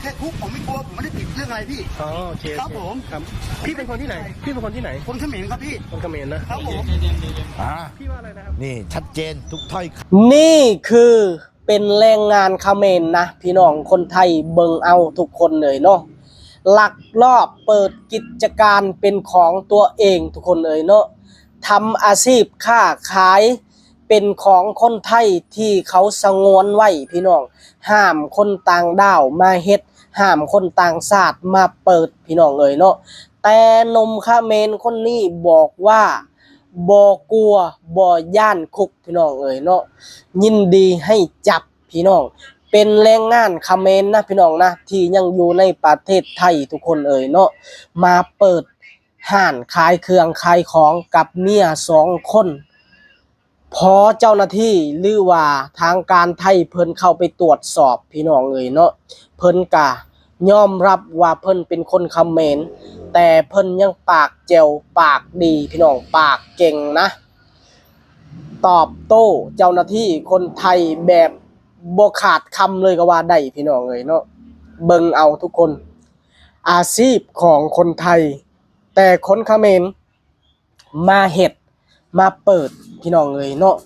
แค่คุกผมไม่กลัว ผมไม่ได้ผิดเรื่องอะไรพี่ อ๋อ โอเค ครับ โอเค ผม ครับ พี่เป็นคนที่ไหน พี่เป็นคนที่ไหน คนเขมรครับพี่ คนเขมรนะ ครับผม อ่า พี่ว่าอะไรนะครับ นี่ชัดเจนทุกถ้อยคำ ນີ້ຄືເປັນແຮງງານຂະເໝນນະ ພີ່ນ້ອງຄົນໄທເບິ່ງເອົາທຸກຄົນເລີຍເນາະ ລັກລອບເປີດກິດຈະການເປັນຂອງຕົວເອງທຸກຄົນເລີຍເນາະ ທຳອາຊີບຄ້າຂາຍເປັນຂອງຄົນໄທທີ່ເຂົາສະຫງວນໄວ້ພີ່ນ້ອງ ຫ້າມຄົນຕ່າງດ້າວມາເຮັດ ຫ້າມຄົນຕ່າງຊາດມາເປີດພີ່ນ້ອງເອີຍເນາະ ແຕ່ໜຸ່ມຂະເໝນຄົນນີ້ບອກວ່າ ບໍ່ກົວບໍ່ຢ້ານຄຸກພີ່ນ້ອງເອີຍເນາະ ຍິນດີໃຫ້ຈັບພີ່ນ້ອງ ເປັນແຮງງານຂະເໝນນະພີ່ນ້ອງນະ ທີ່ຍັງຢູ່ໃນປະເທດໄທທຸກຄົນເອີຍເນາະ ມາເປີດຮ້ານຂາຍເຄື່ອງຂາຍຂອງກັບເມຍສອງຄົນ ພໍເຈົ້າໜ້າທີ່ ຫຼືວ່າທາງການໄທເພິ່ນເຂົ້າໄປຕວດສອບພີ່ນ້ອງເອີຍເນາະ ເພິ່ນກະຍອມຮັບວ່າເພິ່ນເປັນຄົນຂະເໝນ ແຕ່ເພິ່ນຍັງປາກແຈວປາກດີພີ່ນ້ອງ ປາກເກັ່ງນະ ຕອບໂຕ້ເຈົ້າໜ້າທີ່ຄົນໄທແບບບໍ່ຂາດຄຳເລີຍກໍວ່າໄດ້ພີ່ນ້ອງເອີຍເນາະ ເບິ່ງເອົາທຸກຄົນ ອາຊີບຂອງຄົນໄທ ແຕ່ຄົນຂະເໝນ ມາເຮັດມາເປີດພີ່ນ້ອງເອີຍເນາະ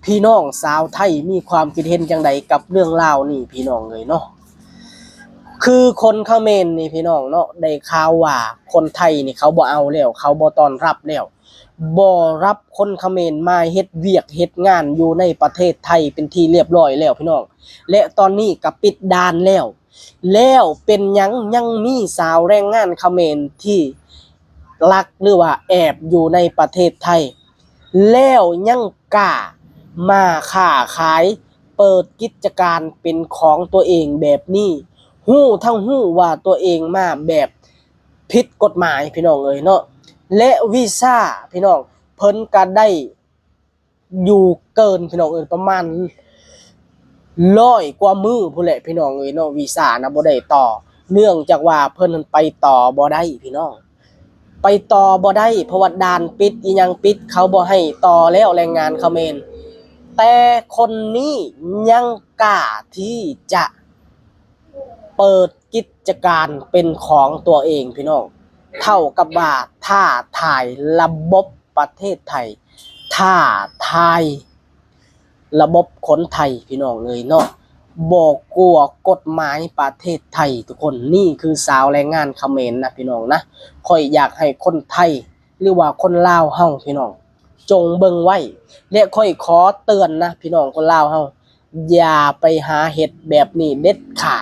ພີ່ນ້ອງຊາວໄທມີຄວາມຄິດເຫັນຈັ່ງໃດກັບເລື່ອງລາວນີ້ພີ່ນ້ອງເອີຍເນາະ ຄືຄົນຂະເໝນນີ້ພີ່ນ້ອງເນາະ ໄດ້ຂ່າວວ່າຄົນໄທນີ້ເຂົາບໍ່ເອົາແລ້ວ ເຂົາບໍ່ຕ້ອນຮັບແລ້ວ ບໍ່ຮັບຄົນຂະເໝນມາເຮັດວຽກເຮັດງານຢູ່ໃນປະເທດໄທເປັນທີ່ລຽບລ້ອຍແລ້ວພີ່ນ້ອງ ແລະຕອນນີ້ກໍປິດດ່ານແລ້ວ ແລ້ວເປັນຫຍັງຍັງມີຊາວແຮງງານຂະເໝນທີ່ລັກ ຫຼືວ່າແອບຢູ່ໃນປະເທດໄທ ແລ້ວຍັງກ້າມາຄ້າຂາຍ ເປີດກິດຈະການເປັນຂອງຕົວເອງແບບນີ້ ຮູ້ທັງຮູ້ວ່າຕົວເອງມາແບບຜິດກົດໝາຍພີ່ນ້ອງເອີຍເນາະ ແລະວີຊາພີ່ນ້ອງ ເພິ່ນກະໄດ້ ຢູ່ເກີນພີ່ນ້ອງເອີຍ ປະມານຮ້ອຍກວ່າມື້ພຸ້ນແຫຼະພີ່ນ້ອງເອີຍເນາະ ວີຊານະບໍ່ໄດ້ຕໍ່ ເນື່ອງຈາກວ່າເພິ່ນໄປຕໍ່ບໍ່ໄດ້ພີ່ນ້ອງ ໄປຕໍ່ບໍ່ໄດ້ ເພາະວ່າດ່ານປິດອີ່ຫຍັງປິດ ເຂົາບໍ່ໃຫ້ຕໍ່ແລ້ວແຮງງານຂະເໝນ ແຕ່ຄົນນີ້ຍັງກ້າທີ່ຈະເປີດ ກິດຈະການເປັນຂອງຕົວເອງພີ່ນ້ອງ ເທົ່າກັບວ່າທ້າທາຍລະບົບປະເທດໄທ ທ້າທາຍລະບົບຄົນໄທພີ່ນ້ອງເອີຍເນາະ ບໍ່ກົວກົດໝາຍປະເທດໄທທຸກຄົນ ນີ້ຄືຊາວແຮງງານຂະເໝນນະພີ່ນ້ອງນະ ຂ້ອຍຢາກໃຫ້ຄົນໄທ ຫຼືວ່າຄົນລາວເຮົາພີ່ນ້ອງ ຈົ່ງເບິ່ງໄວ້ ແລະຂ້ອຍຂໍເຕືອນນະພີ່ນ້ອງຄົນລາວເຮົາ ຢ່າໄປຫາເຮັດແບບນີ້ເດັດຂາດ